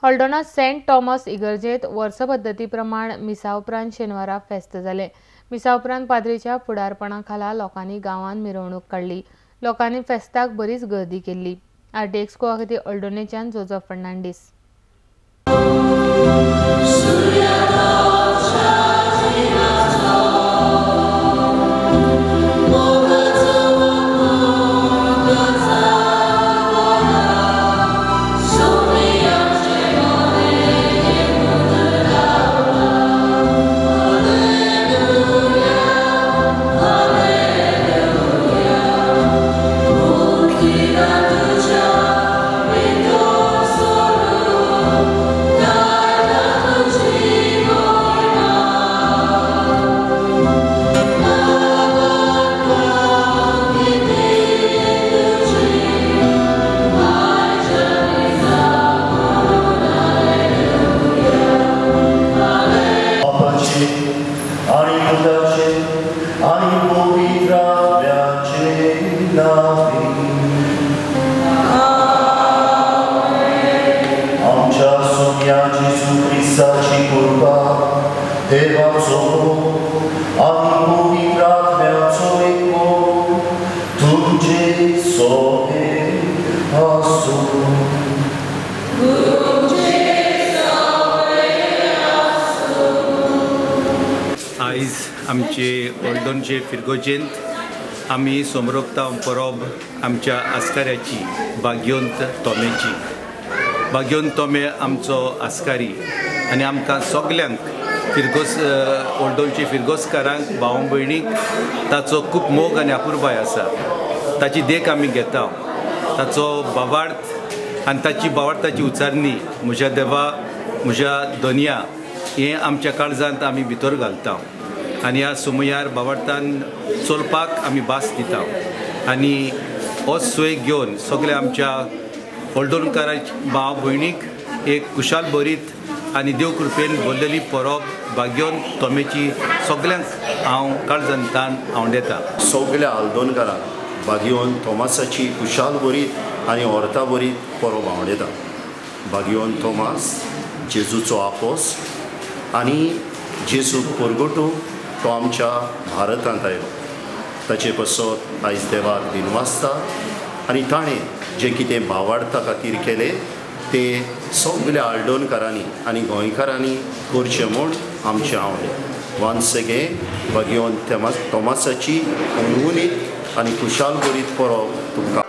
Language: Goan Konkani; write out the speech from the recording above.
हळदोणा सेंट टॉमस इगर्जेत वर्सपद्दती प्रमाण मिसा उपरांत शेनवारा फेस्त जालें. मिसा उपरांत पाद्रीच्या फुडारपणा खाला लोकांनी गांवांत मिरवणूक काडली. लोकांनी फेस्ताक बरीच गर्दी केल्ली. आरटीएक्स गोवा खातीर हळदोणेच्यान जोजफ फर्नांडीस. आयज आमचे हळदोणचे फिरगोजेंत आमी सोमरोक्ता परब आमच्या आस्काऱ्याची भाग्योंत तोमेची. भाग्योंत तोमे आमचो आस्कारी आनी आमकां सगल्यांक फिरगोस हळदोणचे फिरगोसकारांक भाव भयणीक ताचो खूब मोग आनी अपुरबाय आसा. ताची देख आमी घेता. ताचो भावार्थ आनी ताची भावार्थाची उच्चारणी म्हज्या देवा म्हज्या दोनया हें आमच्या काळजांत आमी भितर घालता आनी ह्या सुमयार भावार्थान चलपाक आमी भास दिता आनी हो सोय घेवन सगळे आमच्या हळदोणकाराच्या भाव भयणीक एक खुशाल भरीत आनी देव कृपेन भरलेली परब भाग्योन तोमेची सगल्यांक हांव काळजांतान आवडेता. सगल्या हळदोणकारांक भाग्योन थॉमासाची खुशाल भरीत आनी अर्था भरीत परब आवडेता. भाग्योन थॉमास जेजूचो आपोस आनी जेजू परगटूंक तो आमच्या भारतांत आयलो. ताचे पासत आयज देवाक दिनवासता आनी ताणें जें कितें भावार्था खातीर केलें तें सगल्या हळदोणकारांनी आनी गोंयकारांनी करचें म्हूण आमचें आवडे. वन्स अगेन भाग्योन थॉमासाची हुनहुनीत आनी खुशाल भरीत परब तुमकां.